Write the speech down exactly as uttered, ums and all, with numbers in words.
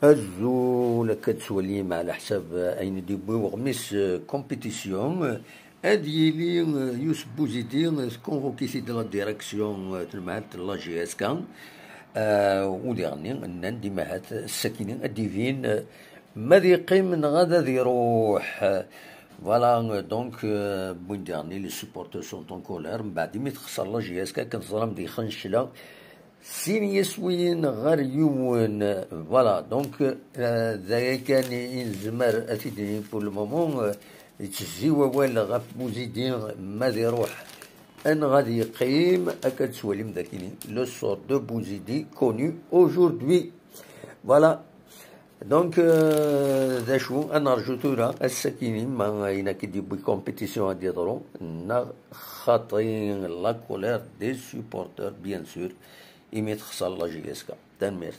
Azul, akka d-tettwalim ɛla ḥsab ayen i d-yewwi uɣmis, eh, compétition, eh, ad yili, eh, Yusef Bouzidi, eh, tconvoqué-t-id la direction, eh, n temɛahdt n la J S K, eh, u diɣenni nnan-d imahat ssakini ad d-ibin, eh, ma ad yeqqim neɣ ad, ad iruḥ. Voilà, eh, donc, eh, wwin diɣenni les supporters sont en colère, mbeɛd imi texṣer la J S K, akken teẓram di Xencla, sin yiswiyen ɣer yiwen. Voilà, donc, eh, d aya kan i nezmer ad t-id-nini pour le moment. Eh, yettezzi wawal ɣef Bouzidi, ma ad iruḥ neɣ ad yeqqim. Akka ad twalim dakini le sort de Bouzidi connu aujourd'hui. Voilà. Donc, eh, d acu, ad nerju tura ass-akini ma ayen akka i d-yewwi compétition ad d-yeḍru, neɣ xaṭi la colère des supporters, bien sûr, imi texṣer la J S K. Tanemmirt.